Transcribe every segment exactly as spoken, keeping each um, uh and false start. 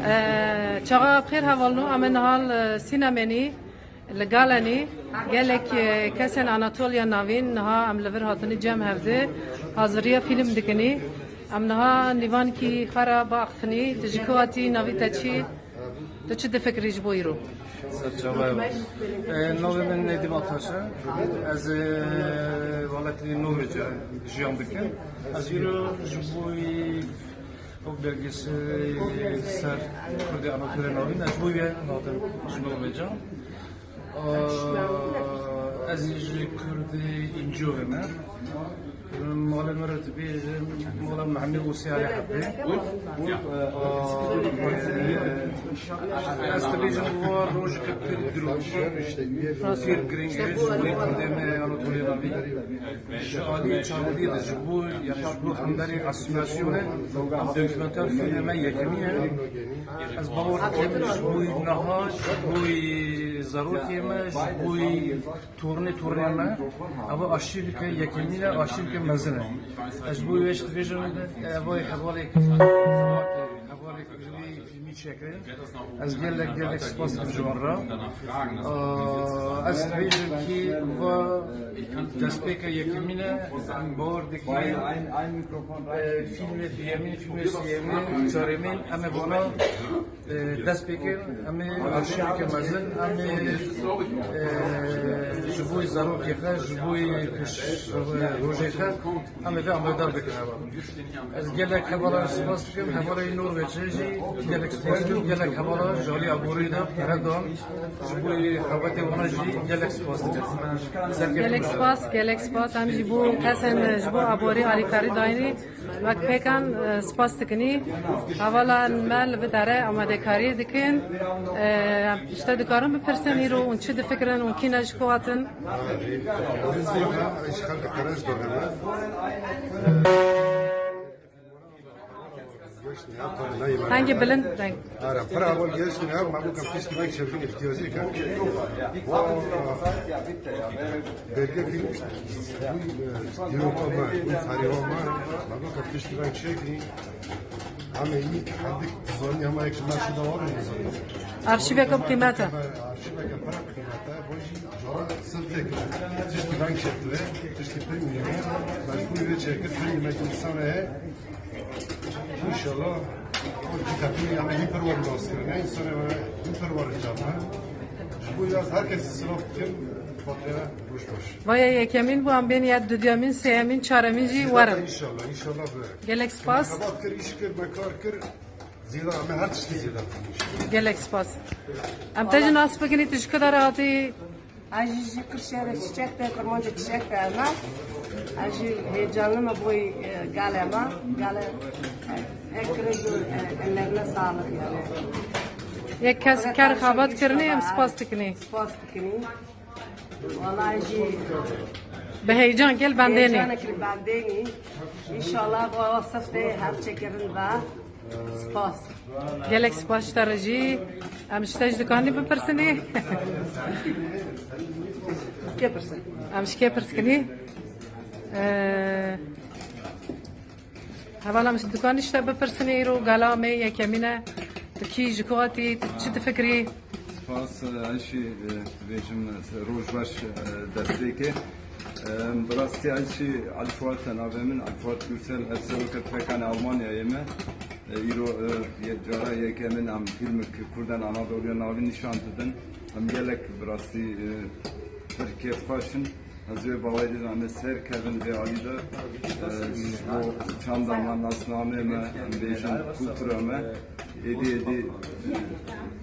Ee, çaxa bi xêr hevalno, em ê niha li sînemenî, li galenî, gelek, e, kesên Anatoliya Navîn niha em li vir hatinî cem hevdi haziriya fîlm dikinî. Em niha nîvankî xwe re biaxifînî, tu ji ku hatî, navî te çi, tu çi difikirî ji bo îro? Serçavaya bak. E, navê min Nedîm Ataş e. Ez, e, welatî Norwêcê jiyan dikim. Ez îro ji bo ew belgeselê ser Kurdê Anatoliya Navîn, ez ji bo wê hatim ji Norwêca. Aa, ez ê ji Kurdê Înciyovê me. Malê me re dibêjim, mala Mehemê Osê Alê Hebê. Aa, ez dibêjim, wa rojeke pir giroş, pir giring e ji bo Kurdê me Anatoliya Navîn. Ji alî çavidî de ji bo, yanî ji bo hemberî asîmîlasyonê, em dokumentar fîlmê me yekemîn e. Ez bawer dikim ji bo niha, ji bo zarokê me, ji bo tornê tornê me, ev arşîveke yekemîn e, arşîveke mezin e. Ez ji bo wê ji dibêjim, ev hevalek, hevalek ji wî fîlmî çêkirin. Ez gelek, gelek spas dikim ji wan re. Aa, ez dibêjim kî va destpêka yekemîn e, em bawer dikin, e, fîlmê duyemîn, fîlmê sêyemîn, çaremîn, em ê vana, e, dest pê kirin, em ê arşîveke mezin, em ê, e, ji bo zarokê xwe, ji bo pêş rojê xwe, em ê vê amadar bikin heval. Ez gelek hevalan spas dikim, hevalê Norwêcê jî gelek spas dikim, gelek hevalan ji alî aborî de pere dan, ji bo xebatê wana jî gelek spas dikim. Gelek spas, gelek spas. Em jî bo kesên ji bo aborî alîkarî dayînî, wek pêkan, e, spas dikinî. Hevalan me li vê derê amadekariyê dikin. E, ji te dikarin bipirsin îro hûn çi difikirin, hûn kî ne, ji ku hatin? Ji xelkê Qereş dixwînim. Hengê bilind deng. Ara, pir heval geştin ev, ma bû kam tiştî wek çevrin ihtiyacê ke. Belge film, bu, e, dîroka me, bu tarîxa me, ma bû kam tiştî wek çekî. Ama iyi ki hadi zanî ama ek ma şu da var mı zanî? Arşîveke bi qîmet e. Arşîveke pir qîmet e. Jara sirtek, tiştî ben çekti, tiştî pir mühim e. Mecbur ve çekir, pir mühim insan e. İnşallah o kitapını yani hiper var nasıl, ne insan e, hiper var canlı. Bu yaz herkesi sınav kim, bakıya boş boş. Vaya yekemîn bû, em bên ya dudiyemîn, sêyemîn, çaremîn jî werin. İnşallah, inşallah böyle. Gelek spas. Xebat kir, iş kir, me kar kir. Zêde, me her tiştî zêde. Gelek spas. Em te jî nas bikinî, tu ji ku derê hatî? Ez jî ji Qirşêrê Çiçek de, Kurmancê Çiçek de me. Ez jî heyecanlı me boy, e, gale me. Gale, e, ek kiriz, e, ellerine sağlık yani. Yek kes ker xebat kirinê, em spas dikinî. Spas dikinî. Wala jî bi heyecan gel bendênî. Heyecanekî bendênî. Înşallah bu sifte her çekirin ve spas. Gelek spas ji te re jî. Em ji te ji dikanî bipirsinî. Kê pirsin? Em ji kê pirskinî? Ee, Hevala min, dikanî ji te bipirsinê, îro gala me yekemîn e. Tu kî, ji ku hatî, tu çi difikirî? Spas, e, Ayşî, e, dibêjim, e, roj baş, e, destpêkê. E, bi rastî Ayşî, Elî Fuat e navê min, Elî Fuat Gürsel, ev serokê P K K'nê Almanyayê me. E, îro, e, ye-, cara yekemîn em fîlmek Kurdan Anadoluya Navîn nîşan didin. Em gelek bi rastî, e, pir kêfxweş in. Ez wê bawerî de em ê ser kevin vê alî de, e, ji bo çanda me, nasnameyê me, em bêjin kultura me, êdî êdî,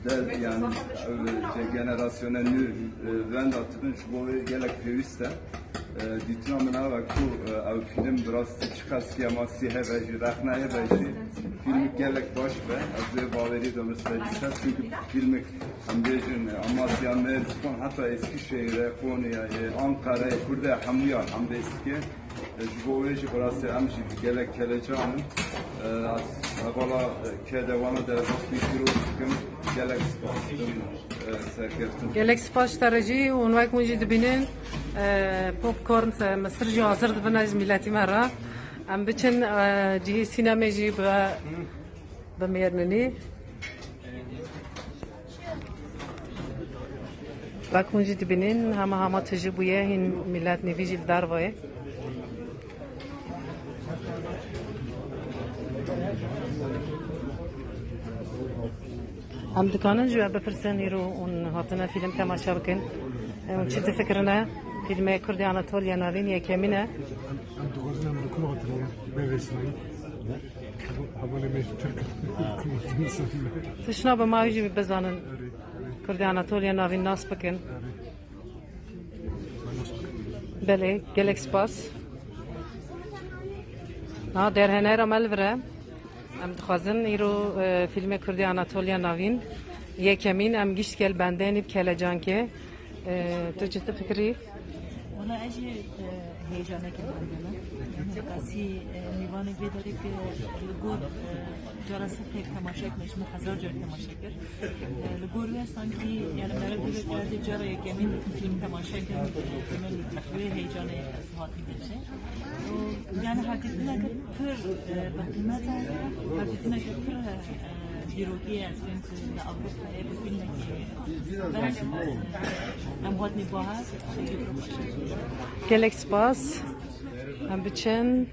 e, de, yanî, ev, e, generasyona nû, e, wenda dibin, ji bo wê gelek pêwîst e. E, dîtina min ev e ku, e, ew fîlm bi rastî çiqas kêmasî hebe jî, rexne hebe jî, fîlmek gelek baş be. Ez wê bawerî de min ser dîsa, çimkî fîlmek Em bêjin, Amasya, Mêrdîn, heta Eskişehir'e, Konya'ya, Ankara'ya, Kurdê hemûya em dest dike. Ji bo wê jî bi rastî em jî gelek kelecan in. Hevala kedewana de rastî pîroz dikim. Gelek spas dikim. Serkeftin. Gelek spas ji te re jî û wek hûn jî dibînin, e, popcorn, e, misir jî hazir dibin ez miletî me re. Em biçin, e, cihê sînemê jî bi Bi mêrninî. Wek hûn jî dibînin, hema hema tijî bûye, hîn milet nivî jî li derve ye. Em dikanin ji we bipirsin, îro hûn hatine fîlm temaşe bikin. Hûn çi difikirine? Fîlmê Kurdê Anatoliya Navîn yekemîn e. Em, em dixwazin em li ku hatine, bevêsînin. Hevalê me Tirk. Tişna bi ma jî bizanin. Kurdê Anatoliya Navîn nas bikin. Belê, gelek spas. Ha, derhenera me li vir e. Em dixwazin îro, e, fîlmê Kurdê Anatoliya Navîn yekemîn em gişt gel bendenî bi kelecankê. E, tu çi difikirî? Wala ez jî, e, heyecanekê bendene. Qasî, e, mêvanê vê derê ke li gor, e, cara sê pêk temaşe kir, ji min hezar car temaşe kir. E, li gor wê sankî, yani, meriv dibe ke ez ê cara yekemîn fîlm temaşe kim, e, min wê heyecanê ez hatî dîtin. Yani, hatîtineke pir, e, bi qîmet e, hatîtineke pir, e, dîrokî ye, ez pê li Ewropayê bi fîlmekî berek, em hatinî bahar. Gelek spas. Em biçin.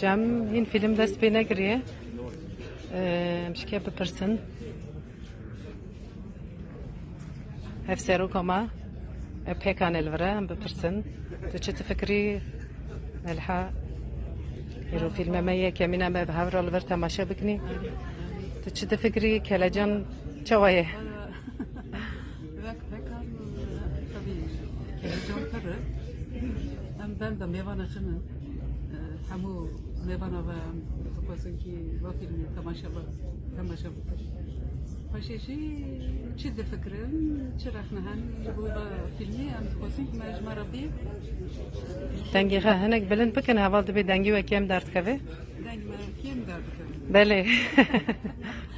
Cem hîn fîlm dest pê nekiriye. Em şike bipirsin. Hevseroka me, e, pêkan e li vir e, em bipirsin. Tu çi difikirî? Melha, îro fîlme me yekemîn e, em bi hev re li vir temaşe bikinî. Tu çi difikirî? Kelecan çawa ye? Wek pêkan, e, tabii, kelecan pir e. Em benda mêvana xin in. E, hemû mêvana ve em dixwazin ki va fîlmê temaşe bi-, temaşe bikin. Paşê jî çi difikirin, çi rexne hene ji bo va fîlmê em dixwazin ki me ji me re bê. Dengê xwe hinek bilind bikin, heval dibê dengê we kêm derdikeve. Dengê me kêm derdikeve. Belê.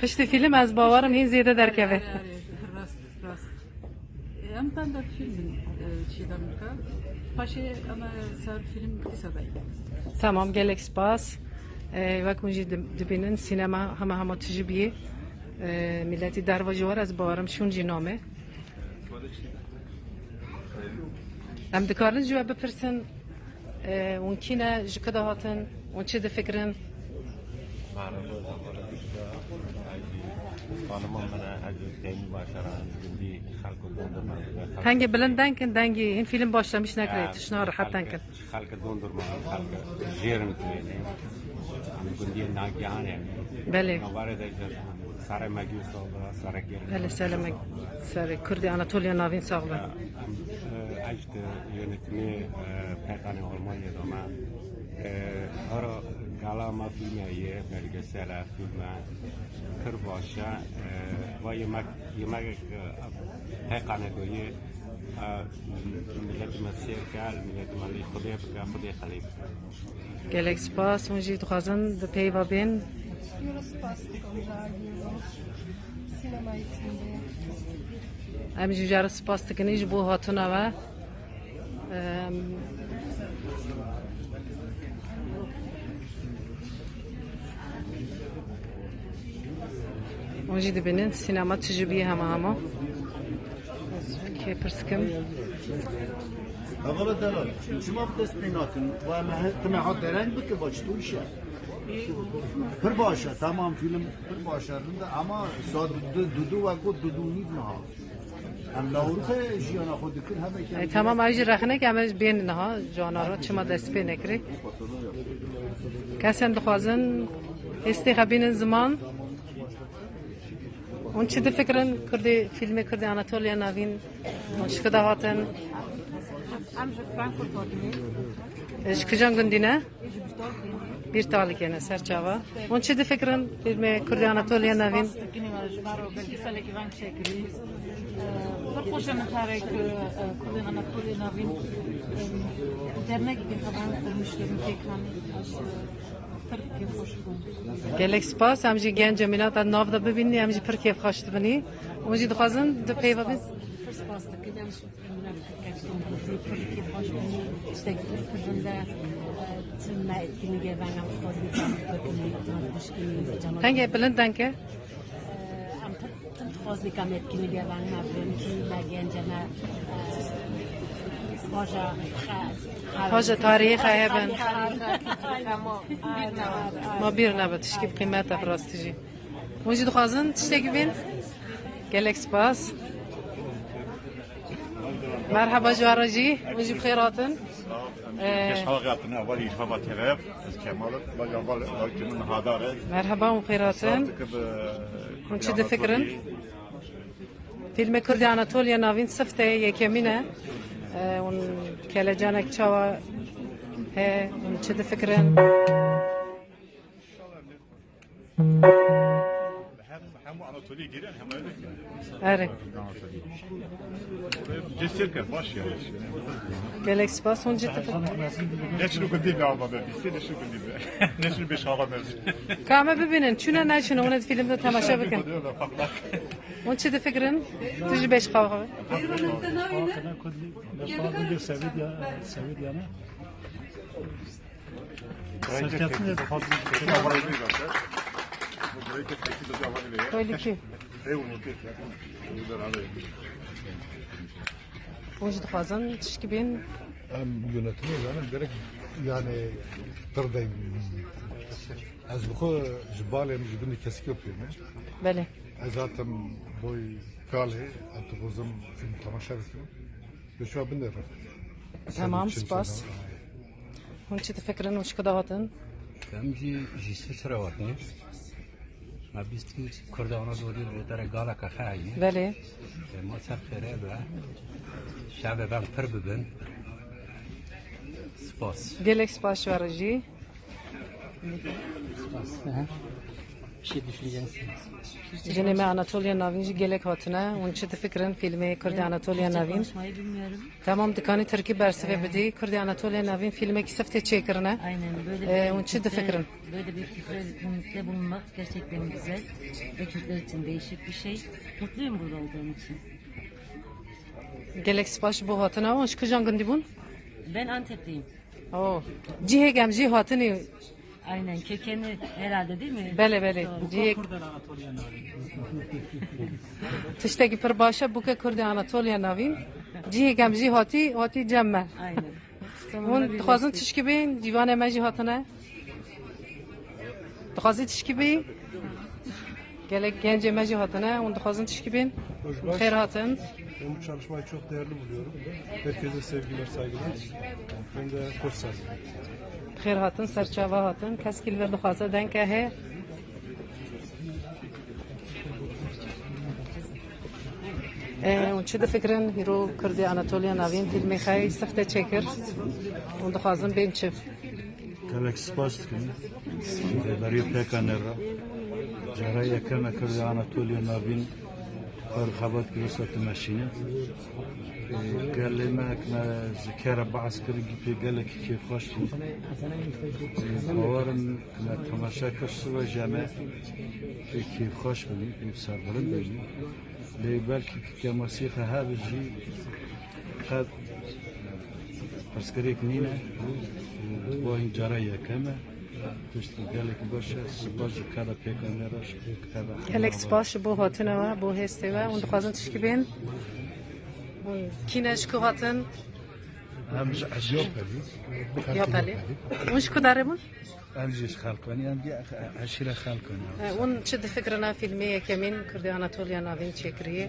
Piştî fîlm ez bawerim hîn zêde derkeve. Erê, erê, rast, rast. Em benda fîlm, e, çêdan bike. Paşê em ê ser fîlm qîsa dayî. Tamam, gelek spas. E, wek hûn jî di-, dibînin, sînema hema hema tijî bûye. E, miletî derve ji we re, ez bawerim şûn jî name. Em dikarin ji we bipirsin, e, hûn kî ne, ji ku de hatin, hûn çi difikirin? Merhaba, zamanı dikta. Xanımım bana hacı Teymi Başaran, gundî xalkı dondurma. Hengê bilind denkin, dengî, hîn fîlm başlamış nekirê, tişna rehet denkin. Xalkı dondurma, xalkı jêrin kuêne. Em gundî Nagihan yani. Belê. Navare de jêrin. Sare me gir sağ ola, sare gir. Hele sare me, sare Kurdê Anatoliya Navîn sağ ola. Em, e, eşte yönetimi, e, pêkanê Almanya doma. E, ara gala ma filme ye, belgesel e, filme. Pir baş e, e, va yemek, yemek, e, pêkanê do ye, e, milletime sêr ke, milletime lê Xwedê bike, Xwedê xelê bike. Gelek spas, hûn jî dixwazin bi peyva bên. Pir spas dikim, sînemayê Tîmê. Em jî jar spas dikin ji bo hatina we. Em, hûn jî dibînin, sînema tijî bûye hema hema. Kê pirs kim? Hevala delal, çima bi dest pê nakin? Wa me he-, tu me hat dereng bikir, va çi tu îş e? Pir baş e, tamam, fîlm pir baş e, rind e, ama saet du, du, du, wek got du, du nîv niha. Em li Ewropayê jiyana xwe dikin, heme Ey, tamam, ew jî rexnek, em ê bên niha, cana re, çima dest pê nekirî? Kesên dixwazin hêstê xwe bînin ziman. Hûn çi difikirin? Kurdê, fîlmê Kurdê Anatoliya Navîn, hûn ji ku de hatin? Em ji Frankfurt hatin. E, ji kijan gundî ne? Ji Bîrtalikê. Bîrtalikê ne, ser çava. Hûn çi difikirin? Fîlmê Kurdê Anatoliya Navîn. Spas dikin, ji me re belgeselekî reng çêkirî. E, pir xweş e min tarek, e, Kurdên Anatoliya Navîn, e, dernekekî xeban kurmişlerin pêkan. Pir kêfxweş bûm. Gelek spas. Em jî genc e, mîna te nav de bibînî, em jî pir kêfxweş dibinî. Hûn jî dixwazin di peyva bin? Pir spas dikin. Em jî Kurdî, kurdî xweş bû, tiştekî pir pir rind e. Tim me etkinlîgê venga xwezî bikin, bişkînin, cana. Dengê bilind dengê. Em pir, tim dixwazin ka me etkinlîgê venga bikin, kî me gence me, e, hoja xe-, Hoja tarîxê xwe hebin. Ma bîr nebe, tişkî bi qîmet e, bi rastî jî. Hûn jî dixwazin tiştekî bîn? Gelek spas. Merheba ji we re jî, hûn jî bi xêr hatin. Ee, Geç xalqatına, vali İlhama T V, ez Kemal, vali, vali, vali kimin hadare. Merheba, hûn xêr hatin. Saatike bi Hûn çi difikirin? Fîlmê Kurdê Anatoliya Navîn siftê yekemîn e. Ee, hûn kelecanek çawa he, hûn çi difikirin? Hem, hem Anatoli'ye giren hem öyle ki. Erê. Cesur ke baş ya. Gelek spas, hûn jî tifik. Ne şunu bildi be ama be, biz de ne şunu bildi be. Ne şunu beş hava be. Ka me bibînin, çûne neçûne, hûn ê di fîlm de temaşe bikin. Hûn çi difikirin? Tu jî beş xawa. Sevîd ya, sevîd ya ne? Serkeftin de fazla. Koylikî. Hûn jî dixwazin tişkî bên? Em yönetimê zanim gerek yani pir deyim. Ez bi xwe ji balê min ji bin kesikî pê me. Belê. Ez hatim boy kalê, ez dixwazim fîlm temaşe bikim. Li şo binde re. Tamam, spas. Hûn çi difikirin û ji ku de hatin? Em jî ji Swîsre hatin. Me bîst kî Kurda Anadolî li dere galeka xwe heye. Belê. E, ma ser xêre be. Şevê ben pir bibin. Spas. Gelek spas ji we re jî. Spas. Aha. Bir şey düşüneceğiniz. Jinê me Anatoliya Navîn jî gelek hatine. Hûn çi difikirin fîlmê Kurdê Anatoliya Navîn? Türkçe konuşmayı bilmiyorum. Tamam, dikanî tirkî bersivê bidî. Kurdê Anatoliya Navîn fîlmekî siftê çêkirine. Aynen, böyle bir kültürde, böyle bir kültürde bulunmak gerçekten güzel ve Kürtler için değişik bir şey. Mutluyum burada olduğum için. Gelek spas ji bo hatina wan. Ji kijan gundî bûn? Ben Antepliyim. Oh. Cihê gemjî hatinî. Aynen, kökeni herhalde değil mi? Belê, belê. Doğru. Cihê Tiştekî pir baş e, bûke Kurdê Anatoliya Navîn. Cihê gemjî hatî, hatî cem me. Aynen. Hûn dixwazin tişkî bên, cîvanê me jî hatine. Dixwazî tişkî bî? Gelek gencê me jî hatine, hûn dixwazin tişkî bên? Hoş baş. Xêr hatin. Ben bu çalışmayı çok değerli buluyorum. Herkese sevgiler, saygılar. Ben de Koç Sazı. Xêr hatin, ser çava hatin. Keskî li vir dixwaze dengke he. E, hûn çi difikirin? Hîro Kurdê Anatoliya Navîn fîlmê xey sifte çêkir. Hûn dixwazin bên çi? Gelek spas dikim. Rêberiyê P K N re. Cara yekem e Kurdê Anatoliya Navîn xwe xebat kir, wisa dimeşîne. Gelê me, me ji kere behs kir, pê gelekî kêfxweş bû. Bawerim me temaşe kir, sibe jî em ê pê kêfxweş bibîn, pê serbilind bibîn. Lê belkî kêmasiyê xwe hebe jî qet pirsgirêk nîne. Bo hîn cara yekem e. Tiştî gelekî baş e. Spas ji keda pêkanê re, ji keda. Gelek spas ji bo hatina we, bo hêstê we. Hûn dixwazin tişkî bên? Hûn kî ne, ji ku hatin? Em ji Eşîr. Yopelî. Yopelî. Hûn ji ku derê bûn? Em jî ji Xelkonî, em jî eşîra Xelkonî. E, hûn çi difikirin ev fîlmê yekemîn Kurdê Anatoliya Navîn çêkiriye?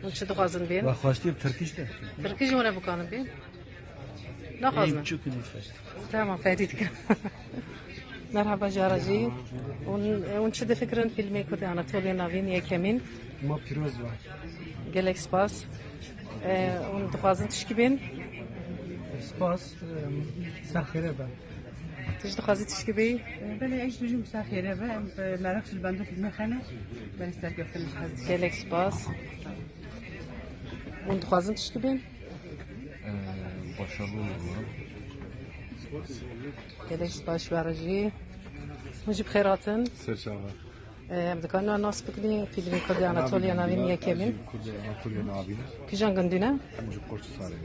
Hûn çi dixwazin bên? Ve xwestî tirkî işte. Tirkî jî hûn ê bikanin bên? Naxwazin. Ê, çi kudî fest. Tamam, ferî dikim. Merhaba cara jî. Hûn, hûn çi difikirin fîlmê Kurdê Anatoliya Navîn yekemîn? Ma pîroz be. Gelek spas. E, hûn dixwazin tişkî bên? Spas, e, ser xêre be. Tu jî dixwazî tişkî bêyî? Belê, ez jî dibêjim ser xêre be. Em, e, meraq ji li bendê fîlmê xene. Belê, serkeftin ji xwe. Gelek spas. Hûn dixwazin tişkî bên? Ee, başarılı olurlar. Gelek spas ji we re jî. Hûn jî bi xêr hatin. Ser çava. Em dikarin nas bikin, fîlmê Kurdê Anatoliya Navîn yekemîn. Kurdê Anatoliya Navîn. Kijan gundî ne? Em ji Qoçisarê.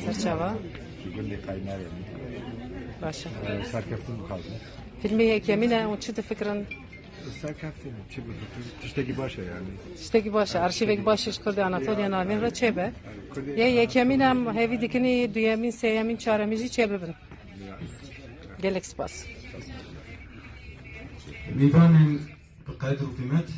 Serçava. Ji gundê Qaynerê. Baş e. Ee, serkeftin dixwazin. Fîlmê yekemîn e, û çi difikirin? Serkeftin, çi bifikirin? Tiştekî baş e yani. Tiştekî baş e. Arşîvekî baş e ji Kurdê Anatoliya Navîn re çêbe. Yê yekemîn em hêvî dikin, duyemîn, sêyemîn, çaremîn jî çêbibin. Gelek spas. Mîvanên bi qedir û qîmet.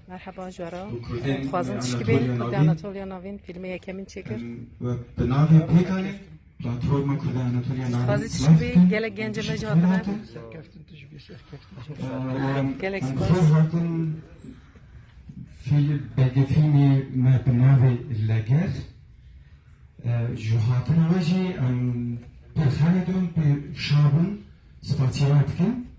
Merheba, ji we re. Û Kurdên Dixwazin tişkî bê, Anatoliya Kurdê Navîn. Anatoliya Navîn fîlmê yekemîn çêkir. Em, we bi navê Pêkanê, platforma Kurdê Anatoliya Navîn. Dixwazî tişkî bê, gelek gencê me jî hatine. Gelek spas. Em, em, hatin fîl-, belgefîlmê me bi navê Leger. E, ji hatina we jî em pir xeledin, pir şa bin, spasiya we dikin.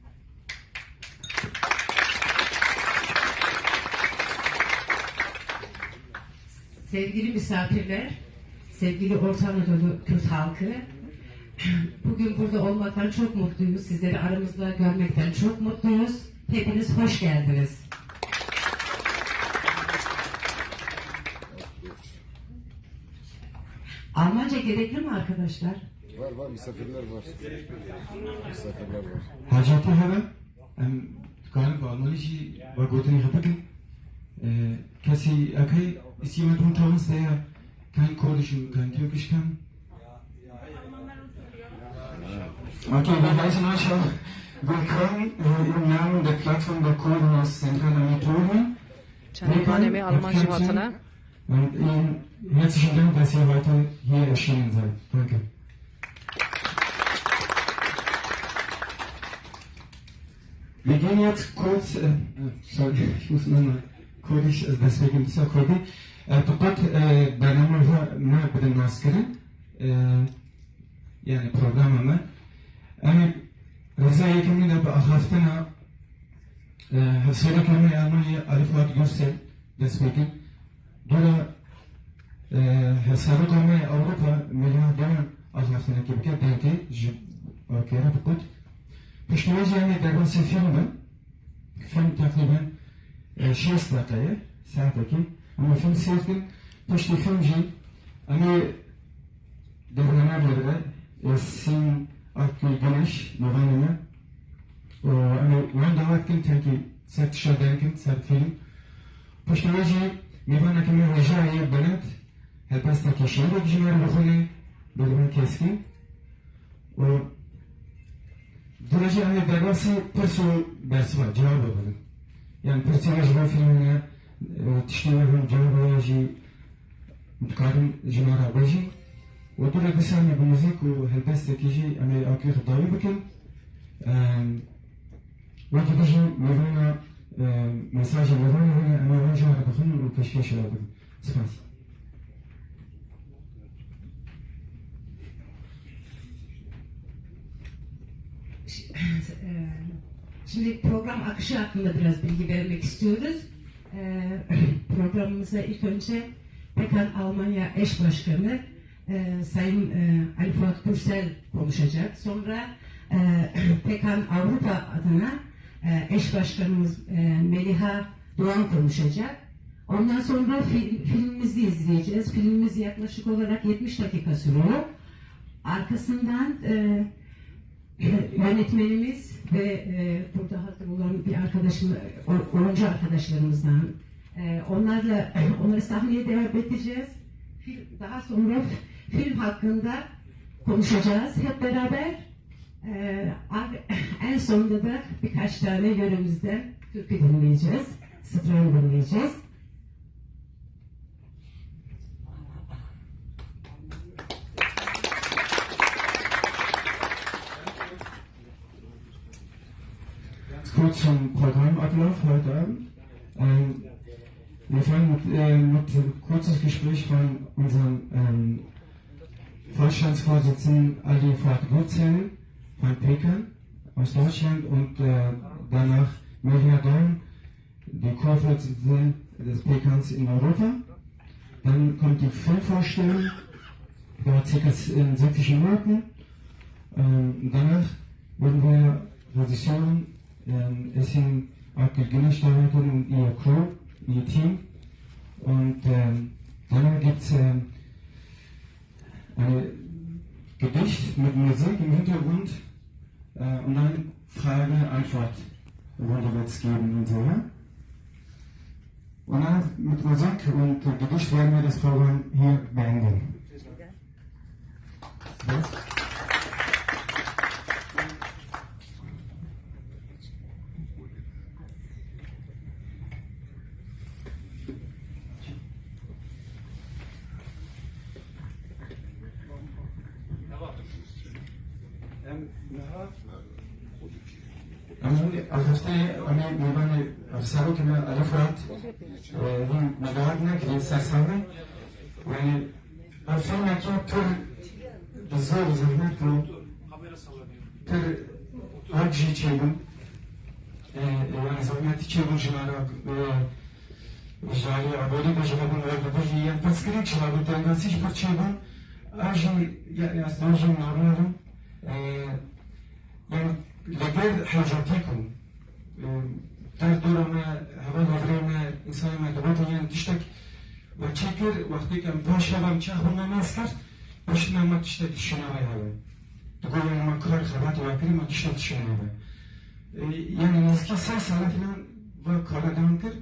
Sevgili misafirler, sevgili Orta Anadolu Kürt halkı, bugün burada olmaktan çok mutluyuz. Sizleri aramızda görmekten çok mutluyuz. Hepiniz hoş geldiniz. Almanca gerekli mi arkadaşlar? Var, var, misafirler var. Misafirler var. Hacetî hebe, em dikarin bi Almanî jî vegotinê xwe bikin. Ee, kesî, okay, ist jemand unter uns, der kein Kurdisch und kein Türkisch kann? Okay, wir heißen euch auch willkommen, äh, im Namen der Plattform der Kurden aus Zentralamerika. Çend miwanê me Alman jî hatine. Und Ihnen herzlichen Dank, dass ihr heute hier erschienen seid. Danke. Wir gehen jetzt kurz, äh, äh, sorry, ich muss nochmal Kurdisch, äh, deswegen ist ja Kurdi. Äh, bi qet, äh, bername me bidin naskirin. Ee, yani programa me. Em ê rêza yekemîn de bi axaftina, e, hevserokê me yê Almanya Alî Fuat Gürsel dest pê kin. Dora, e, hevseroka me yê Ewropa Meliha Doğan axaftinekê bike, dengê ji Ankara bi qut. Piştî wê jî em ê derbasî fîlm bin. Film teqrîben, e, şêst deqe ye, saetekî. Em ê film sêr kin, piştî film jî em ê derbana derve, Esin Akgül Güneş, mêvanê me. Û em ê wan dawet kin, tenkî ser tişta derin kin, ser film. Piştî wê jî mêvaneke me hêja ye, Belent, helbestekî şîîrek ji me re bixwîne, Bêrvan Keskin. Û dûre jî em ê derbasî pirs û bersiva, cewaba bidin. Yani pirsê me ji bo fîlmê ne, e, tiştê me hûn cewaba jî dikarin ji me re bêjin. Û dûre dîsa em ê bi muzîk û helbestekî jî em ê alqiyê xwe dawî bikin. Em, wekî din jî mêvana, e, mesajê mêvana hene, em ê wan jî re bixwînin û pêşkêşî we bikin. Spas. Ş-, e, Şimdi program akışı hakkında biraz bilgi vermek istiyoruz. E, programımıza ilk önce Pekan Almanya eş başkanı, e, Sayın, e, Ali Fuat Gürsel konuşacak. Sonra, e, Pekan Avrupa adına, e, eş başkanımız, e, Meliha Doğan konuşacak. Ondan sonra fil-, filmimizi izleyeceğiz. Filmimiz yaklaşık olarak yetmiş dakika sürüyor. Arkasından, e, yönetmenimiz ve, e, burada hazır olan bir arkadaşım, o-, oyuncu arkadaşlarımızdan, e, onlarla, onları sahneye davet edeceğiz. Fil-, daha sonra film hakkında konuşacağız hep beraber. Ee, abi, en sonunda da birkaç tane yöremizden türkü dinleyeceğiz, stran dinleyeceğiz. Kurz zum Programmablauf heute Abend. Ähm, wir fangen mit, äh, mit ein kurzes Gespräch von unserem, ähm, Vorstandsvorsitzenden Ali Fuat Gürzel von Pekan aus Deutschland und, äh, danach Meliha Doğan, die Co-Vorsitzende des Pekans in Europa. Dann kommt die Filmvorstellung, dauert circa s-, äh, siebzig Minuten. Ähm, danach werden wir Regisseurin, ähm, Esin Onkel Güneş davet und ihr Crew, ihr Team. Und ähm, dann gibt es ähm, ein Gedicht mit Musik im Hintergrund äh, und dann Frage-Antwort-Runde wird es geben und so, ja? Und dann mit Musik und äh, Gedicht werden wir das Programm hier beenden. Em niha Em hûn axifte em ê mêvanê serokê me Elî Firat, e, hûn me davet nekirî ser sahne. Yani ev filmekî pir bi zor zehmet bû, pir ac jî çêbû. E, e, yani zehmetî çêbû ji me re, e, ji alî Ebûlî de jî hebûn, wek dibêjî, yani pirsgirêk jî hebû, tengasî jî pir çêbûn. Ev jî yani ez dibêjim normal in. E, Yani li gel hewcatî ku, e, der dora me, heval hevrê me, însanê me digotin, yani tiştek we çêkir, wextê ku em paş hev em çax bû me nas kir, pişt me me tiştek dişîne wê hewe. Digot yani me kar xebatê we kirî, me tiştek dişîne wê. E, yani nêzîkî sê sala filan va kara devam kir.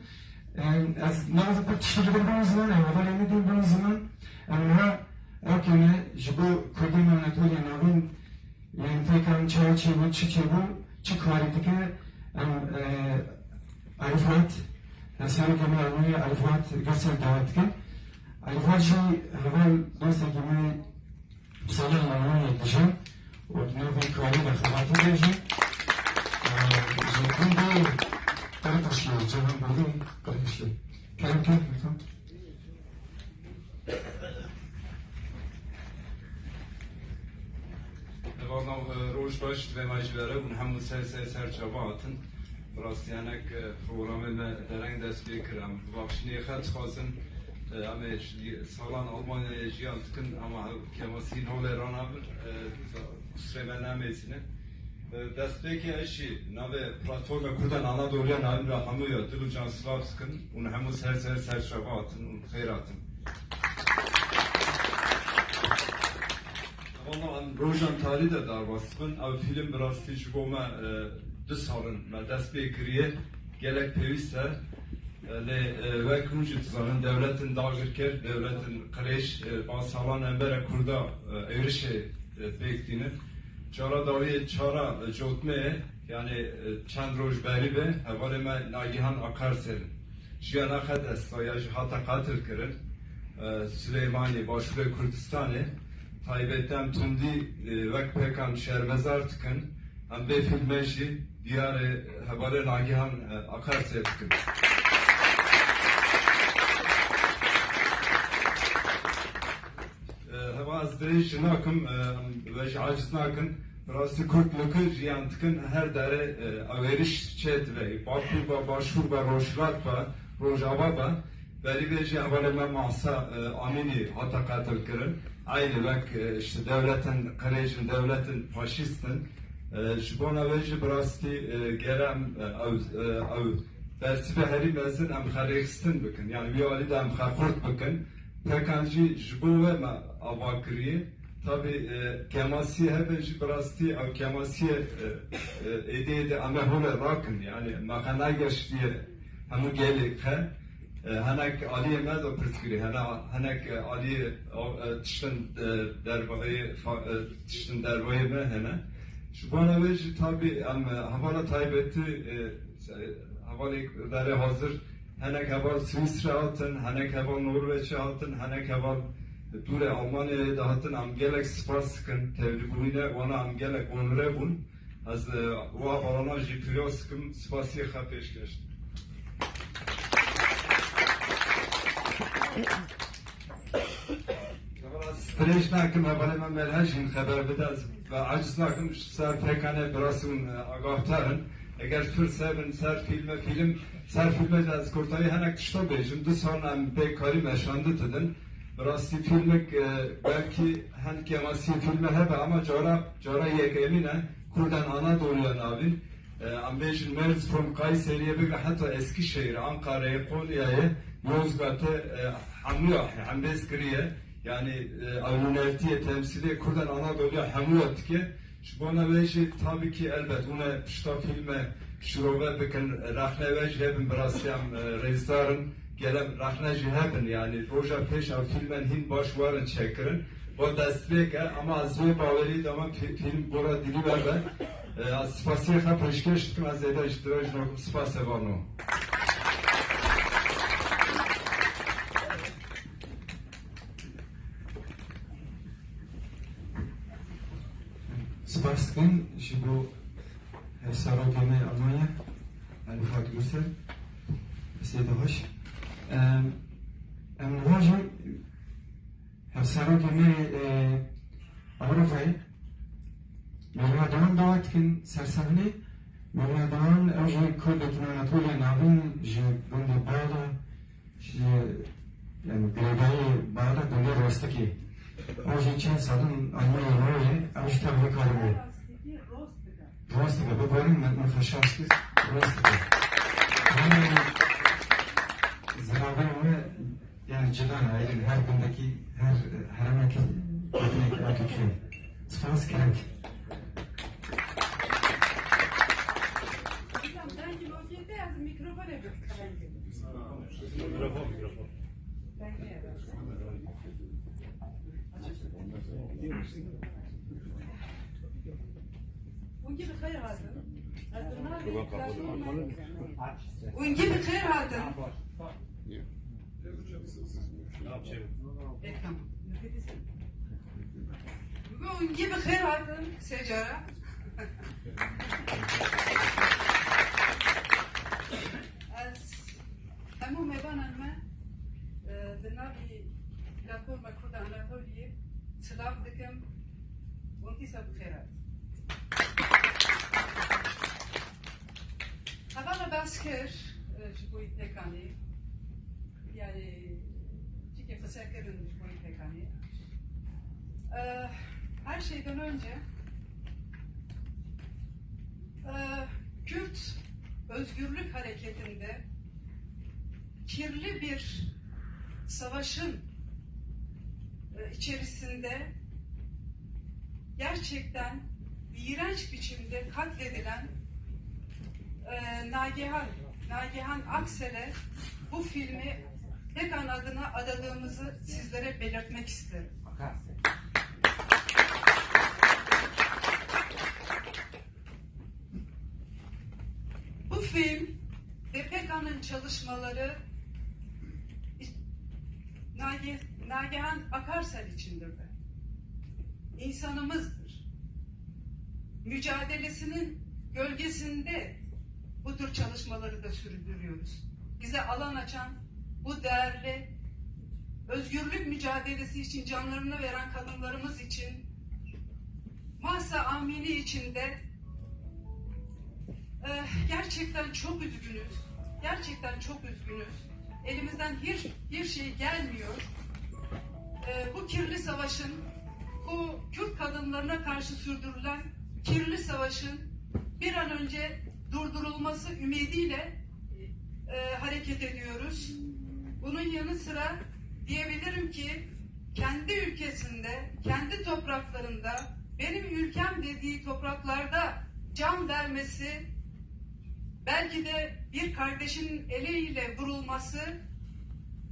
E, ez nabêjim ku tiştê li vir bûn ziman, em hevalê me dîn bûn ziman. Em niha ew kêne ji bo kurdê me Anatoliya Navîn, yani pêkan çawa çêbû, çi çêbû, çi karî dike, em, e, Elî Firat, serokê me Almanya Elî Firat Göksel davet dikin. Elî Firat jî heval dostekî me, sala li Almanya dije û di nav vê karî de xebatî de jî, e, ji gundê Qirqişlê, Ceyhan Bêgîn Qirqişlê. Kerem ker, lütfen. Evan, e, roj baş divê me ji we re hûn hemû ser ser ser çava hatin. Bi rastî hinek, e, programê me dereng dest pê kir. Em bi baxşinê xwe dixwazin, e, em ê ji salan Almanyayê jiyan dikin, ama hev kemasî nolê ranabin, e, qusrê me nemêzîne. E, destpêkê ez jî navê Platforma Kurdan Anadoluya navîn re hemûya dil û can silav dikim. Hûn hemû ser ser ser çava hatin û xêr hatin. Valla em rojan tarî de derbas dibin. Ev fîlm bi rastî ji bo me, e, du sal in me dest pê kiriye. Gelek pêwîst e. E, lê, e, wek hûn jî dizanin, dewletin dagirker, dewletin qirêj, e, ba salan em bere Kurda, e, êrişê, e, pêk tînin. Cara dawiyê çara, e, cotmeyê, yani, e, çend roj berî be, hevalê me Nagihan Akarser in. Jiyana xwe dest da ya jî hate qetil kirin. E, Silêmaniyê, Başûrê Kurdistanê, taybet em tundî, e, wek pêkan şermezar dikin. Em vê fîlmê jî diyarê hevalê Nagihan, e, Akarser dikin. E, heva ez dirêj jî nakim, e, em we jî aciz nakin. Bi rastî Kurd li ku jiyan dikin, her derê, e, ew êriş çê dibe. Bakur be, Başûr be, Rojhilat be, Rojava be. Berî vê jî hevalê me Mahsa, e, Amînî hate qetil kirin. Eynî wek, e, işte dewletin qirêj in, dewletin faşîst in. E, ji bona wê jî bi rastî, e, gere em, e, ew, e, ew bersivê herî mezin em xwe rêxistin bikin. Yani wî alî de em xwe xurt bikin. Pekan jî ji bo we me ava kiriye. Tabî, e, kemasiyê hebe jî bi rastî ew kemasiyê, e, e, êdî êdî em ê holê rakin. Yani me xwe negeştiye hemû gelê xwe. E, hinek aliyê me de pirsgirî, hene-, hinek, e, aliyê, e, tiştin, e, derbayê, fa-, e, tiştin derbayê me hene. Ji bona wê jî tabî em, e, hevala taybetî, e, hevalê derê hazir, hinek heval Swîsre hatin, hinek heval Norveçê hatin, hinek heval dûrê Almanyayê de hatin. Em gelek spas dikin, tevlîbûyîne wana em gelek onure bûn. Ez, e, û hevalana jî pîroz dikim, spasiyê xwe pêşkeş dikim. Dirêj nakim, hevalê me Melhem jî xeber bide, ez ve aciz nakim, ji ser pêkanê bi rastî hûn, e, agahtar in. Eger firs hebin ser fîlme, fîlm, ser fîlme de ez kurtayî hinek tişta bêjim, du sal em pê karî me şandî didin. Bi rastî fîlmek, e, belkî hin kemasiyê fîlme hebe ama cara, cara yekemîn e. Kurdan Anadoluya navîn. E, em bêjin Mersin, Kayseri'ye bigre heta Eskişehir, Ankara'yı, Konya'yı, Yozgat'ı, e, hemûya hembêz kiriye. Yani, e, ewnûnertiye, temsîlê Kurdan Anadolu'ya hemûya dike. Ji bona wê jî tabii ki elbet hûn ê pişta fîlme şirove bikin, rexne wê jî hebin, bi rastî em, e, rêzdar in. Gelek rexne jî hebin, yani roja pêş ew fîlmen hîn baş werin çêkirin. Bo destpêk e, ama ez wê bawerî de me fî-, fîlm gora dilî we be. E, ez spasiyê xwe pêşkêş dikim, ez zêde ji dirêj nakim. Spas e, vano. Spas dikim ji bo hevserokê me Almanya, Elif Akgürsel, Seyda Hoş. Em, em niha jî hevserokê me, e, Avrupayê, Mewla Doğan davet dikin ser sahnê. Mewla Doğan, ew jî Kurdekî Anatoliya Navîn ji gundê Bağla, ji, yani, girêdayî Bağla, gundê Rostikê. Ew jî çend salin Almanya maye, ew jî tevlî karibû. Rostika, biborin min, min xwe şaş kir. Rostika. Hemî ziravên me, yani, cida ne, ayrı, her gundekî, her heremekî gotinekî a Tirkiyê. Spas, kerem. Hocam, sen kim okuydu? Yazın mikrofon yapın. Mikrofon, mikrofon. Hûn jî bi xêr hatin. Ez bi navê platforma, hûn jî bi xêr hatin. E, tamam. Hûn jî bi xêr hatin sê cara. Ez hemû mêvanan me, e, di navî Platforma Kurda Anatoliyê silav dikim û dîsa bi xêr hat. Hevala behs kir, e, ji bo yî pêkanê. Yani, çike qise kirin ji bo yî pêkanê. E, her şeyden önce, e, Kürt özgürlük hareketinde kirli bir savaşın, e, içerisinde gerçekten iğrenç biçimde katledilen, e, Nagihan, Nagihan Aksel'e bu filmi Pekan adına adadığımızı sizlere belirtmek isterim. Bu film ve Pekan'ın çalışmaları Nage-, Nagihan Akarsel içindir de. İnsanımızdır. Mücadelesinin gölgesinde bu tür çalışmaları da sürdürüyoruz. Bize alan açan bu değerli özgürlük mücadelesi için canlarını veren kadınlarımız için, Mahsa Amini için de, eh, gerçekten çok üzgünüz. Gerçekten çok üzgünüz. Elimizden hiç, bir şey gelmiyor. Eh, bu kirli savaşın, bu Kürt kadınlarına karşı sürdürülen kirli savaşın bir an önce durdurulması ümidiyle, eh, hareket ediyoruz. Bunun yanı sıra diyebilirim ki kendi ülkesinde, kendi topraklarında, benim ülkem dediği topraklarda can vermesi, belki de bir kardeşinin eliyle vurulması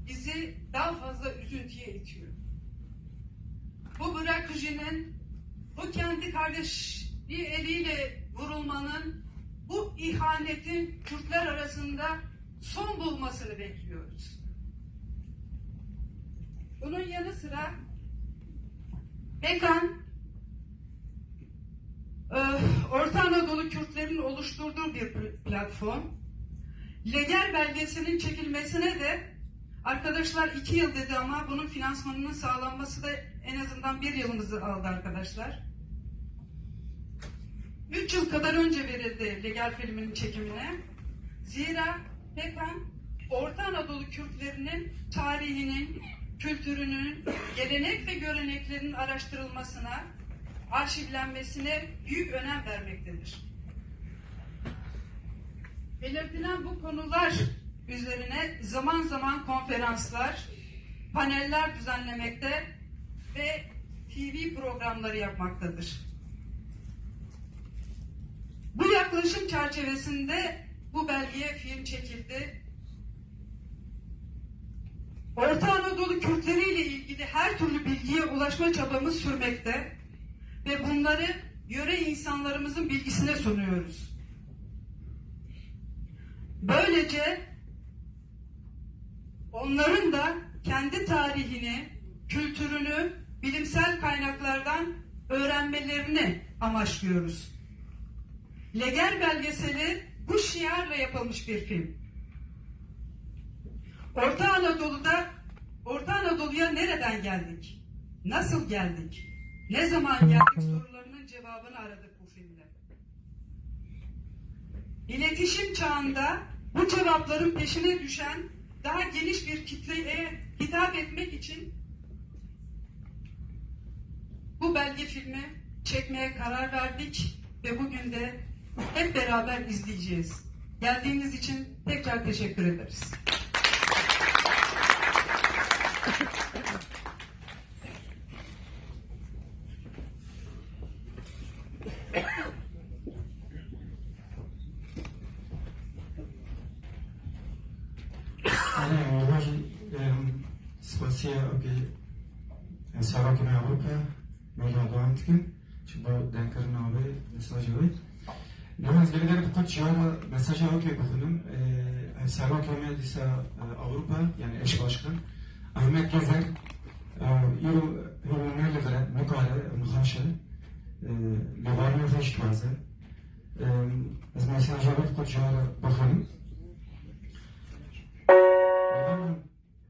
bizi daha fazla üzüntüye itiyor. Bu bırakıcının, bu kendi kardeşi eliyle vurulmanın, bu ihanetin Kürtler arasında son bulmasını bekliyoruz. Bunun yanı sıra Pekan, e, Orta Anadolu Kürtlerinin oluşturduğu bir pl-, platform. Leger belgesinin çekilmesine de arkadaşlar iki yıl dedi ama bunun finansmanının sağlanması da en azından bir yılımızı aldı arkadaşlar. Üç yıl kadar önce verildi Leger filminin çekimine. Zira Pekan, Orta Anadolu Kürtlerinin tarihinin, kültürünün, gelenek ve göreneklerinin araştırılmasına, arşivlenmesine büyük önem vermektedir. Belirtilen bu konular üzerine zaman zaman konferanslar, paneller düzenlemekte ve T V programları yapmaktadır. Bu yaklaşım çerçevesinde bu belgeye film çekildi. Orta Anadolu Kürtleri ile ilgili her türlü bilgiye ulaşma çabamız sürmekte ve bunları yöre insanlarımızın bilgisine sunuyoruz. Böylece onların da kendi tarihini, kültürünü bilimsel kaynaklardan öğrenmelerini amaçlıyoruz. Leger belgeseli bu şiarla yapılmış bir film. Orta Anadolu'da, Orta Anadolu'ya nereden geldik? Nasıl geldik? Ne zaman geldik sorularının cevabını aradık bu filmde. İletişim çağında bu cevapların peşine düşen daha geniş bir kitleye hitap etmek için bu belge filmi çekmeye karar verdik ve bugün de hep beraber izleyeceğiz. Geldiğiniz için tekrar teşekkür ederiz. Erê, em niha jî, em, spasiya, okey, em, serokê me Ewropa, me re dewam dikin. Ji bo denkirina wê, mesajê wê. Niha ez li vê derê bi qut cara mesaja wekê bixwînim. Ev serokê me dîsa, e, Ewropa, yani eş başkan, Ahmet Gezer, e, îro, îro ne li vir e, nikare, nixweş e, e, lêvariya xwe jî dixwaze. E, ez mesaja wê bi qut cara bixwînim.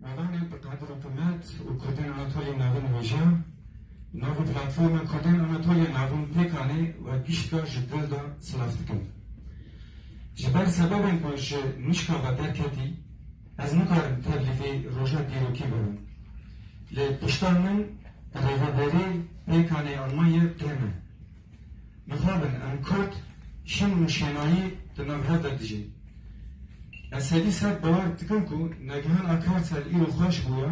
Merdanê bi qedir û qimet û Kurdên Anatoliyê Navîn wêja, navê platforma Kurdên Anatoliyê Navîn pêkanê we giştka ji dil de silav dikim. Ji ber sebebên ku ji nişka ve derketî, ez nikarim tevlî vê roja dîrokî bibim. Lê pişta min rêveberê pêkanê Almanya tê me. Mixabin em Kurd şin û şênayî di nav hev de dijîn. Ez sedî sed bawer dikim ku Nagihan Akarsel îro xweş bûya,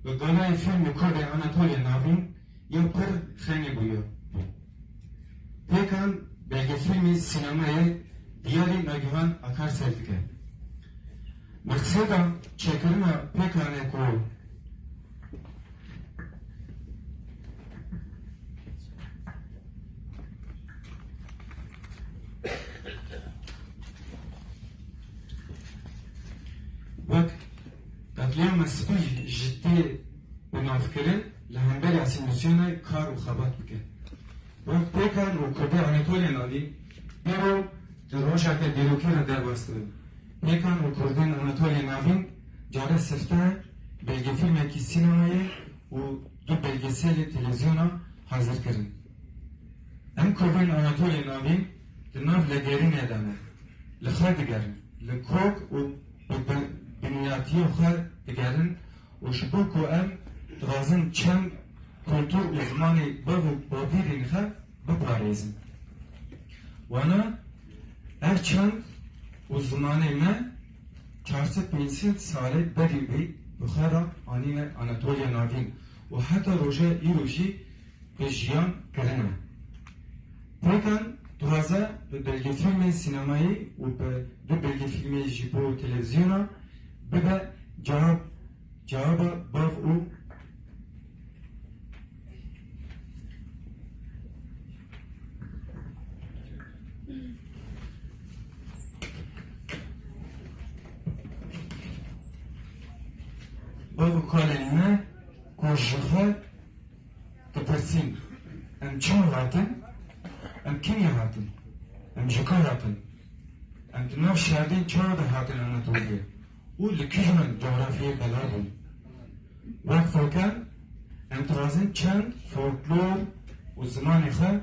bi galayê fîlmê Kurdê Anatolya Navîn ya pir xeynî bûya. Pêkan belgefîlmê sînemayê diyarî Nagihan Akarsel dike. Meqseda çêkirina pêkanê ku Wek qetlîama spî ji tê binavkirin li hemberî asîmîlasyonê kar û xebat bike. Wek Pêkan û Kurdê Anatolya Navîn, îro di rojeke dîrokî re derbas dibin. Pêkan û Kurdên Anatolya Navîn care sifte belgefîlmekî sînemayê û du belgeselê televîzyona hazir kirin. Em Kurdên Anatolya Navîn di nav legerînê de ne. Li xwe digerin, li kok û bi, bi, binyatiya xwe digerin û ji bo ku em dixwazin çend kultur û zimanê bav û bavîrên xwe biparêzin. Wana ev çend û zimanê me çar sed pênc sed salê berî wî bi xwe re anîne Anatolya Navîn û heta roja îro jî bi jiyan kirine. Pêkan dixwaze bi belgefîlmên sînemayî û bi du belgefîlmê ji bo televîzyona bibe cewab, cewaba bav û bav û kalên me ku ji xwe dipirsîn, em çawa hatin? Em kînê hatin? Em ji ku hatin? Em di nav şerdên çawa de hatin Anatoliyê û li kîjan cografyayê bela bûn? Wek Pêkan, em dixwazin çend folklor û zimanê xwe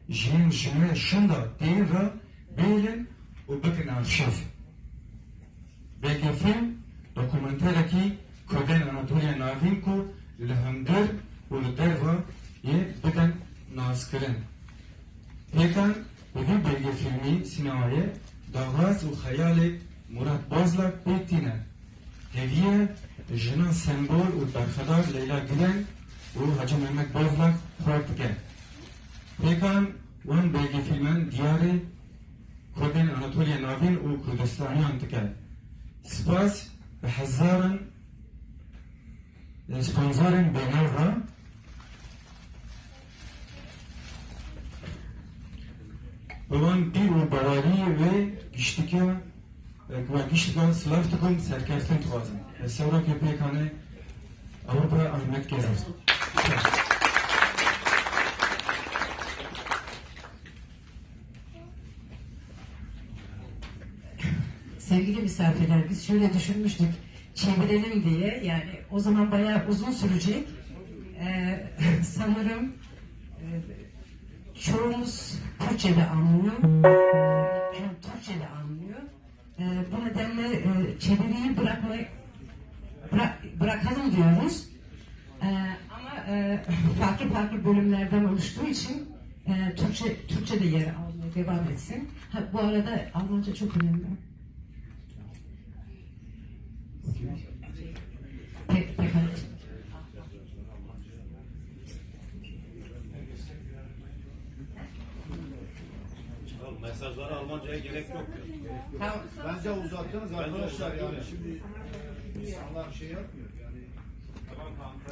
ji yên ji me şinda tên re bihêlin û bikin arşîv. Belgefîlm, dokumenterekî Kurdên Anatoliya Navîn ku li hundir û li derva yê bidin naskirin. Pêkan bi vî belgefîlmî sînemayê Daxwaz û xeyalê Murat Bozlak pêk tîne. Hêviyê jinan sembol û berxedar Leyla Gülen û Hacı Mehmet Bozlak xwar dike. Pêkan wan belgefîlmen diyarê Kurdên Anatoliya Navîn û Kurdistaniyan dike. Spas bi hezaran sponsorên bênav re. Bi wan bîr û baweriyê wê giştike, e, we giştike silav dikim, serkeftin dixwazim. E, sewrokê pêkanê Ewropa Ahmet Gezer. Sevgili misafirler, biz şöyle düşünmüştük, çevirelim diye. Yani o zaman bayağı uzun sürecek. Ee, sanırım, e, çoğumuz Türkçe de anlıyor, Türkçe de anlıyor. Ee, bu nedenle, e, çeviriyi bırakmayı, bıra-, bırakalım diyoruz. Ee, ama, e, farklı farklı bölümlerden oluştuğu için, e, Türkçe, Türkçe de yer almaya devam etsin. Ha, bu arada Almanca çok önemli. Pe-, pe-, Mesajları Almanca'ya gerek yok. Tamam. Bence uzattınız arkadaşlar yani şimdi insanlar şey yapmıyor yani.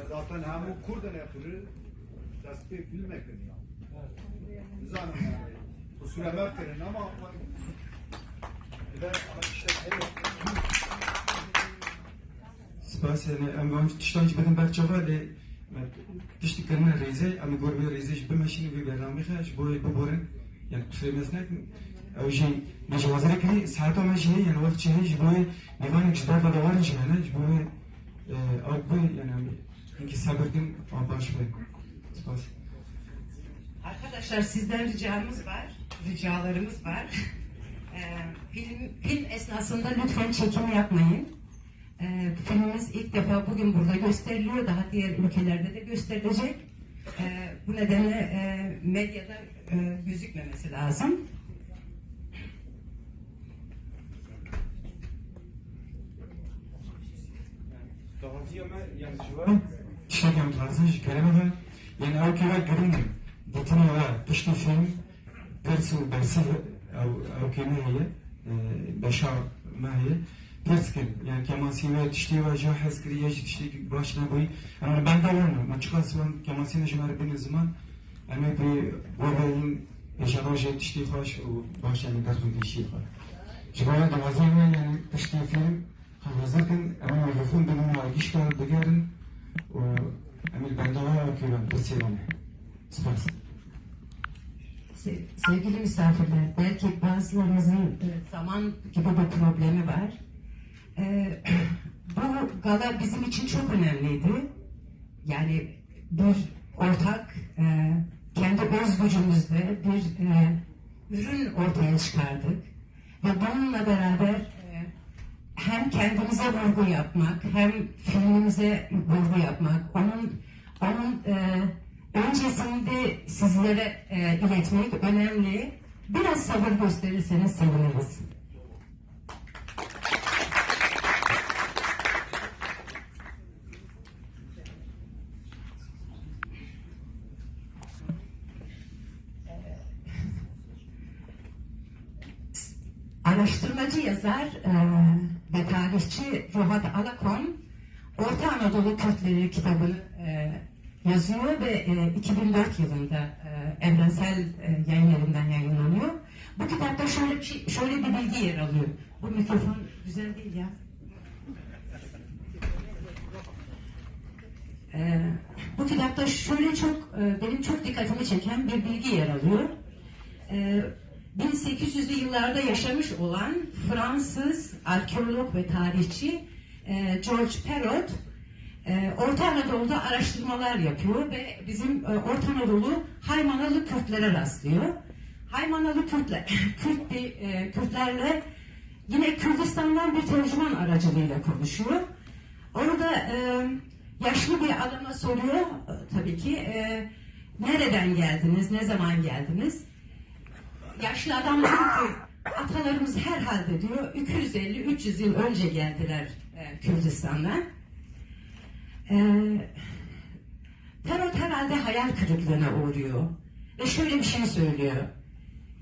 Zaten hem bu Kurdun ekürü tasdik bilmekin ya. Zaten yani kusura bakmayın ama ben işte evet. Spas, yani em van tiştan jî bidin ber çava lê me tiştî kirine rêzê, em gor vê rêzê jî bimeşînin vê bernamê xwe ji bo wê biborin. Yani kusur mez nekin. Ew jî me ji hazirê kirî, saeta me jî heye, yani wext jî heye ji bo wê mêvanek ji derve de werin jî hene, ji bo wê, e, ew bi, yani em hinkî sebir kin, a baş be. Spas. Arkadaşlar sizden ricamız var, ricalarımız var. Ee, film, film esnasında lütfen çekim yapmayın. Ee, filmimiz ilk defa bugün burada gösteriliyor. Daha diğer ülkelerde de gösterilecek. Ee, bu nedenle e, medyada e, gözükmemesi lazım. Daxwaziya me, yani ji we tiştekî em dixwazin ji kerema ve, yani ew kêve giring in. Dîtina we piştî fîlm, pirs û bersiv ew, ew kême heye, e, beşa me heye. Pirs kin, yani kemansî we tiştê we ji hez kiriye, ji tiştê baş nebûyî. Em li benda wan in. Me çiqas wan kemansî ne ji me re bîne ziman, em ê bi goreyên pêşerojê tiştê xweş û baş em ê derxin pêşiyê xwe. Ji bo we daxwaziya me, yani piştî fîlm, Hazir kin, em ê mikrofon bidin, wan gişka bigerin û em ê li benda we ew kêvan pirsê wan e. Spas. Se- Sevgili misafirler, belki bazılarımızın e, zaman gibi bir problemi var. E, bu gala bizim için çok önemliydi. Yani bir ortak, e, kendi öz gücümüzle bir e, ürün ortaya çıkardık. Ve bununla beraber e, hem kendimize vurgu yapmak, hem filmimize vurgu yapmak, onun onun e, öncesinde sizlere e, iletmek önemli. Biraz sabır gösterirseniz seviniriz. Araştırmacı yazar e, ve tarihçi Ruhat Alakon Orta Anadolu Kürtleri kitabını e, yazıyor ve e, iki bin dört yılında e, Evrensel e, Yayın Evi'nden yayınlanıyor. Bu kitapta şöyle bir şey, şöyle bir bilgi yer alıyor. Bu mikrofon güzel değil ya. Ee, bu kitapta şöyle çok e, benim çok dikkatimi çeken bir bilgi yer alıyor. Ee, bin sekiz yüzlü yıllarda yaşamış olan Fransız arkeolog ve tarihçi e, George Perot e, Orta Anadolu'da araştırmalar yapıyor ve bizim e, Orta Anadolu Haymanalı Kürtlere rastlıyor. Haymanalı Kürtle, Kürt bir, e, Kürtlerle yine Kürdistan'dan bir tercüman aracılığıyla konuşuyor. Orada e, yaşlı bir adama soruyor e, tabii ki e, nereden geldiniz, ne zaman geldiniz? Yaşlı adam diyor ki Atalarımız herhalde diyor iki yüz elli üç yüz yıl önce geldiler e, Kürdistan'a. E, Tarot herhalde hayal kırıklığına uğruyor ve şöyle bir şey söylüyor.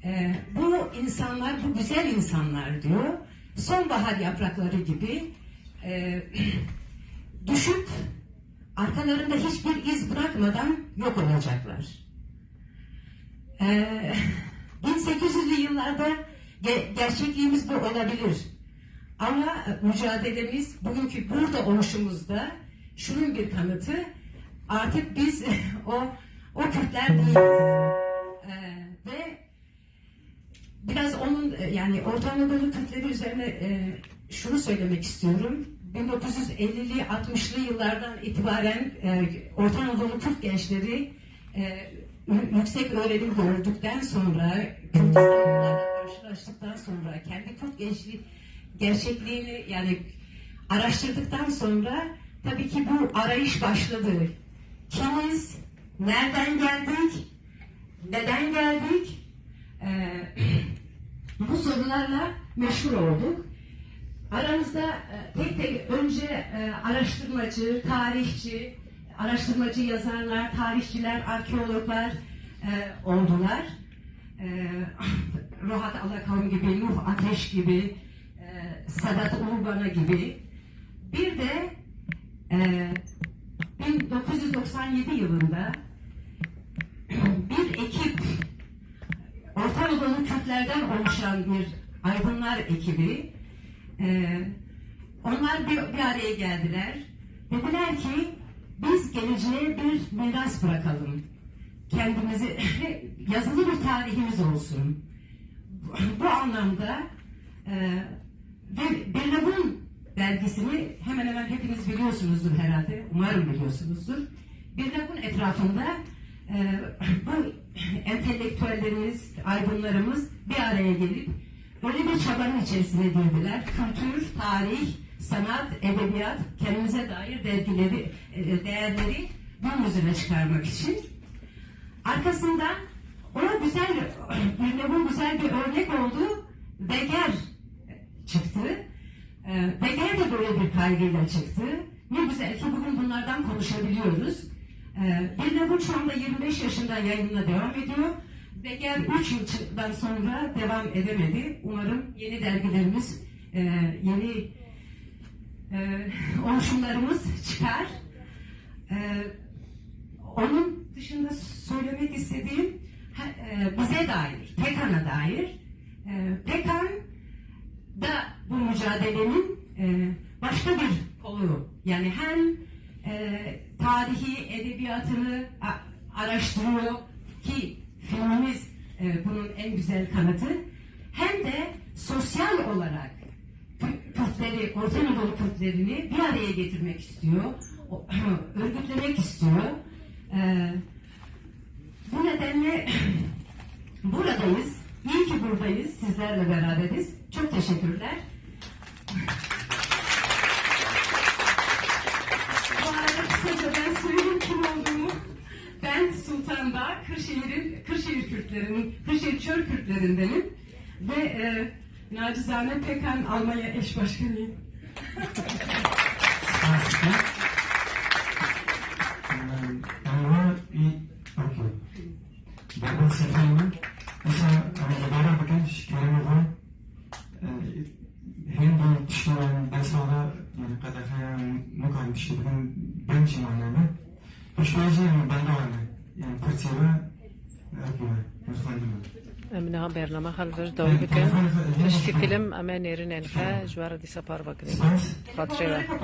E, bu insanlar, bu güzel insanlar diyor, sonbahar yaprakları gibi e, düşüp arkalarında hiçbir iz bırakmadan yok olacaklar. Ee, bin sekiz yüzlü yıllarda ge- gerçekliğimiz bu olabilir. Ama mücadelemiz, bugünkü burada oluşumuzda şunun bir kanıtı, artık biz o o Kürtler değiliz. Ee, ve biraz onun e, yani Orta Anadolu Kürtleri üzerine e, şunu söylemek istiyorum. bin dokuz yüz ellili altmışlı yıllardan itibaren e, Orta Anadolu Kürt gençleri e, yü- yüksek öğrenim gördükten sonra, Kürdistanlılarla karşılaştıktan sonra, kendi Kürt gençliği gerçekliğini yani araştırdıktan sonra tabii ki bu arayış başladı. Kimiz, nereden geldik, neden geldik? Ee, bu sorularla meşgul olduk. Aramızda e, tek tek önce e, araştırmacı, tarihçi, araştırmacı yazarlar, tarihçiler, arkeologlar e, oldular. E, Rohat Alakavun gibi, Nuh Ateş gibi, e, Sedat Ulubana gibi. Bir de e, bin dokuz yüz doksan yedi yılında bir ekip, Orta Anadolu Kürtlerden oluşan bir aydınlar ekibi, e, onlar bir, bir araya geldiler. Dediler ki biz geleceğe bir miras bırakalım. Kendimizi yazılı bir tarihimiz olsun. Bu anlamda e, ve Birlevun dergisini hemen hemen hepiniz biliyorsunuzdur herhalde, umarım biliyorsunuzdur. Birlevun etrafında e, bu entelektüellerimiz, aydınlarımız bir araya gelip öyle bir çabanın içerisine girdiler. Kültür, tarih, sanat, edebiyat, kendimize dair dergileri, e, değerleri gün yüzüne çıkarmak için. Arkasından ona güzel, Birlevun güzel bir örnek oldu. Beger çıktı. Ee, Beger de böyle bir kaygıyla çıktı. Ne güzel ki bugün bunlardan konuşabiliyoruz. Ee, Birlevun şu anda yirmi beş yaşında yayınına devam ediyor. Beger üç yıldan sonra devam edemedi. Umarım yeni dergilerimiz, e, yeni e, oluşumlarımız çıkar. E, Onun dışında söylemek istediğim ha- e, bize dair, Pekan'a dair. E, Pekan da bu mücadelenin e, başka bir kolu. Yani hem e, tarihi, edebiyatını a- araştırıyor ki filmimiz e, bunun en güzel kanıtı. Hem de sosyal olarak Kü- Kürtleri, Orta Anadolu Kürtlerini bir araya getirmek istiyor, o- örgütlemek istiyor. E, Bu nedenle buradayız. İyi ki buradayız, sizlerle beraberiz. Çok teşekkürler. Bu arada kısaca ben söyleyeyim kim olduğumu. Ben Sultan Dağ, Kırşehir'in, Kırşehir Kürtlerinin, Kırşehir Çöl Kürtlerindenim. Ve e, nacizane Pekan Almanya eş başkanıyım. Spas dikim. Em, em wan î, okey. Berber Sefî min, dîsa em îdare bikin ji kerema xwe. E, hindî tiştê wan dest xwe de, yani qedexeya nikarin tiştê bikin, deng jî mane be. Piştî jî em benda ne, yani pirsê we, okey, xwendin. Em niha bername xwe li vir dawî bikin. Piştî fîlm em ê nêrînên xwe ji we re dîsa parve kirin. Spas. Xatirê we.